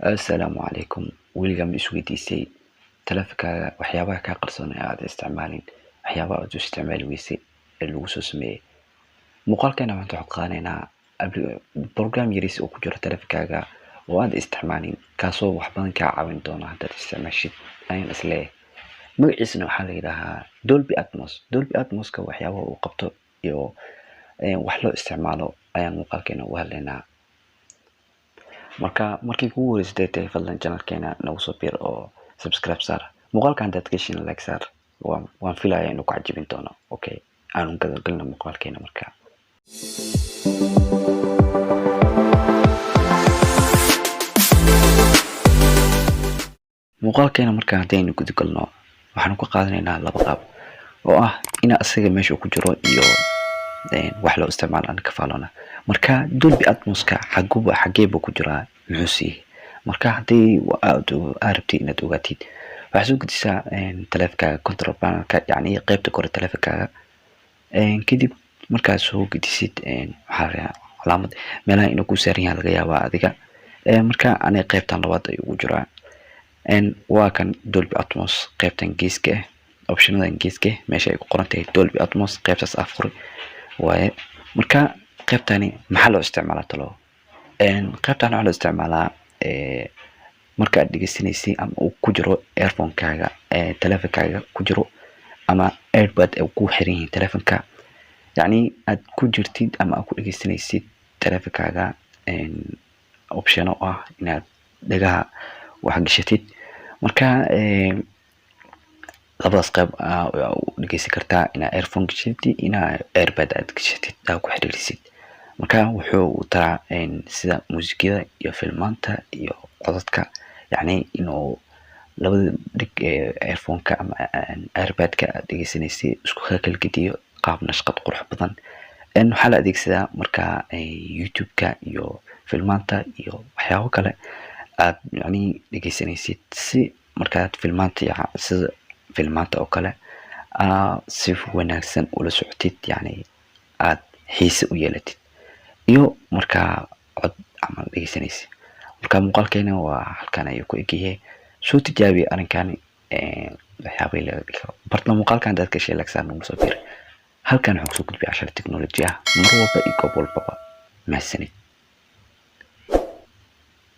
Assalaamu calaykum. Weligaa ma isweydiisay taleefankaaga waxyaabaha kaa qarsoon ee aad isticmaalin, waxyaabaha aad u isticmaali weysay ee lagu soo sameeyey? Muuqaalkeena maanta waxaan qaadanaynaa program yariis oo ku jiro taleefankaaga oo aad isticmaalin, kaasoo wax badan kaa caawin doona haddaad isticmaashid ayaan isleeyahay. Magaciisana waxaa la yidhaahaa Dolby Atmos. Dolby Atmoska waxyaabaha uu qabto iyo wax loo isticmaalo ayaan muuqaalkeena uga hadlaynaa. Marka markii kugu horeysay tahay, fadlan channelkeena nagu soo biir oo subscribe saar. Muuqaalka haddaad ka heshin, like saar. Waan filayaa inuu ku cajibin doono. Okay, aanu gadagalna muuqaalkeena. Marka muuqaalkeena marka haddaynu guda galno, waxaanu ka qaadanaynaa laba qaab oo ah ina asaga meesha ku jiro iyo wax loo isticmaalo aan ka faalona. Marka Dolby Atmoska xaguba xagee buu ku jiraa, muxuu siiyey? Marka haddii aad rabtid inaad ogaatid, waxaad soo gedisaa taleefankaaga control panelka, yacni qeybta kore taleefankaaga. Kadib markaad soo gedisid, waxaa calaamad meelaha inuu ku saaran yahay laga yaabaa adiga. Marka aniga qeybtan labaad ayuu ugu jiraa. Waa kan Dolby Atmos, qeybtan geeska ah, optionadan geeska ah, meesha ay ku qoran tahay Dolby Atmos, qeybtaas afur waaye. Marka qeybtani maxaa loo isticmaalaa talo? Qeybtan waxaa loo isticmaalaa marka aad dhegeysaneysay ama uu ku jiro earphone-kaaga, taleefankaaga ku jiro, ama earbud ay ku xiran yihiin taleefanka, yacni aad ku jirtid ama aad ku dhegeysanaysid taleefankaaga optiono ah inaad dhagaha wax gashatid. Marka labadaas qeyb u dhegeysan kartaa: inaad earphone gashatid, inaa earbud aad gashatid, aad ku xiriirisid. Marka wuxuu taraa sida muusikada iyo filmaanta iyo codadka, yacni inuu labada dhig ee earphone-ka ama earbud-ka aad dhegeysaneysay isku kala gediyo qaab nashqad qurux badan. Waxaa la adeegsadaa marka YouTube-ka iyo filmaanta iyo waxyaabo kale aad yacni dhegeysanaysid, si markaad filmaanta, sida filmaanta oo kale, si wanaagsan ula socotid, yacni aad xiise u yeelatid, iyo markaa cod camal dhegeysanaysid. Marka muuqaalkeena waa halkan ayuu ku egyahay. Soo tijaabiya arrinkani, waxyaabihii laga dhigi karo bartna. Muuqaalkan haddaad ka heshay, like saar, nagu soo biir. Halkan waxaan kusoo gudbiya cashar technology ah mar walba iyo goob walbaba. Mahadsanid.